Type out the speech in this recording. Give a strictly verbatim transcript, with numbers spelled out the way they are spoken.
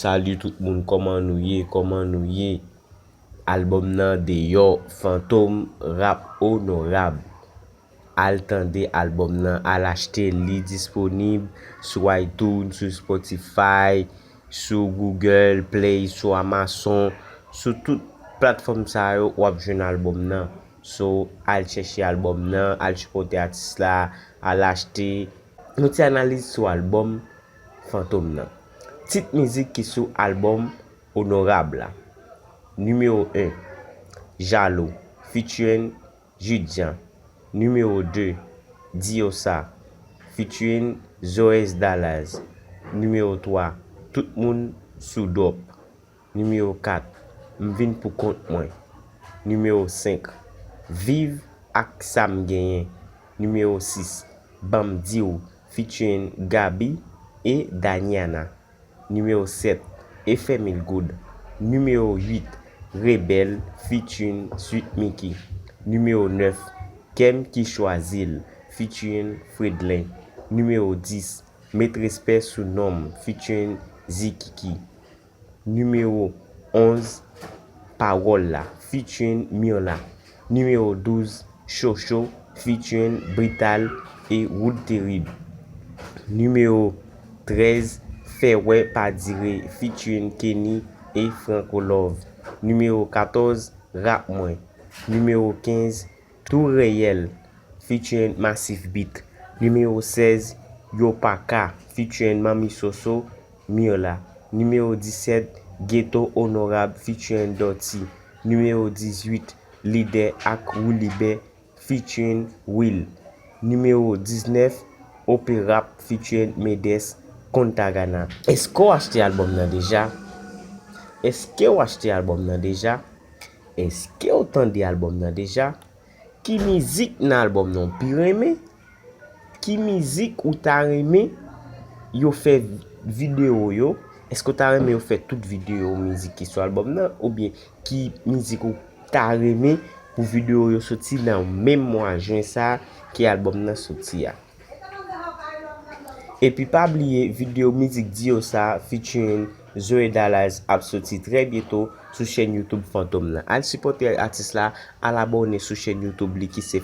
Salut tout moun, kòman nou ye? Kòman nou ye? Albòm nan deyò, Fantom, Rap Onorab. Al tande albòm nan, al achte l, li disponib sou iTunes, sou Spotify, sou Google Play, sou Amazon, sou tout platfòm sa yo, w ap jwenn albòm nan. So, al chèche albòm nan, al sipòte atis la, al achte. Yon ti analiz sou albòm Fantom nan. Tit mizik ki sou albòm Onorab la. Nimewo en, Jalo, featuring Jude Jean. Nimewo de, Diosa, featuring Zoes Dallas. Nimewo twa, Tout moun sou dòp. Nimewo kat, M vin pou kont mwen. Nimewo senk, Viv ak sa m genyen. Nimewo sis, Ban m di w, featuring Gaby e Daniana. Nimewo sèt, Efè Mil Goud. Nimewo uit, Rebèl, featuring Sweet Micky. Nimewo nèf, Kè m ki chwazi l, featuring Fredlin. Nimewo dis, Met respè sou non m, featuring Zikiki. Nimewo onz, Pawòl la, featuring Mirla. Nimewo douz, Chocho, featuring Brital e Wood Terib. Nimewo trèz, Fè wè pa dire, featuring Kenny e Franco Love. Nimewo katòz, Rap mwen. Nimewo kenz, Tou Reyèl, featuring Massive Beat. Nimewo sèz, Yo Pa Ka, featuring Manmi Soso, Mirla. Nimewo disèt, Ghetto Onorab, featuring Dutty. Nimewo dizuit, Lidè ak Woolibè, featuring Will. Nimewo diznèf, Operap, featuring Medes, Kontagana. Èske w achte albòm nan deja? Èske w achte albòm nan deja? Èske w tande albòm nan deja? Ki mizik nan albòm nan w pi renmen? Ki mizik ou ta renmen yo fè videyo yo? Èske w ta renmen yo fè tout videyo mizik ki sou albòm nan? Oubyen ki mizik ou ta renmen pou videyo yo soti nan menm mwa jen sa a ke albòm nan soti a? Epi pa bliye videyo mizik Diosa featuring Zoe Dallas ap soti trè byento sou chèn YouTube Fantom nan. Al sipòte atis la, al abòne sou chèn YouTube li ki se